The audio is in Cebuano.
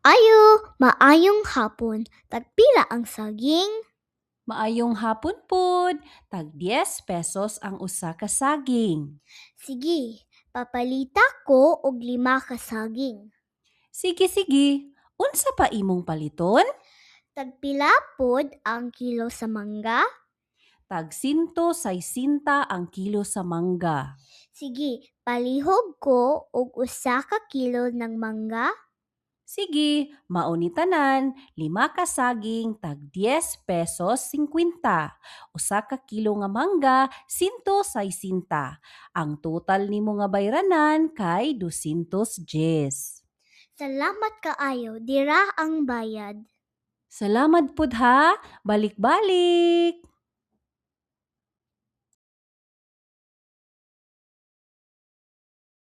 Ayo, maayong hapon. Tagpila ang saging? Maayong hapon pod. Tag 10 pesos ang usa ka saging. Sige, papalita ko og lima ka saging. Sige, sige. Unsa pa imong paliton? Tagpila pod ang kilo sa mangga? Tag 160 ang kilo sa mangga. Sige, palihog ko og usa ka kilo ng mangga. Sige, mao ni tanan, lima ka saging tag 10 pesos 50. Usa ka kilo nga mangga, 160. Ang total nimo nga bayranan kay 210. Salamat kaayo, dira ang bayad. Salamat pud ha. Balik-balik.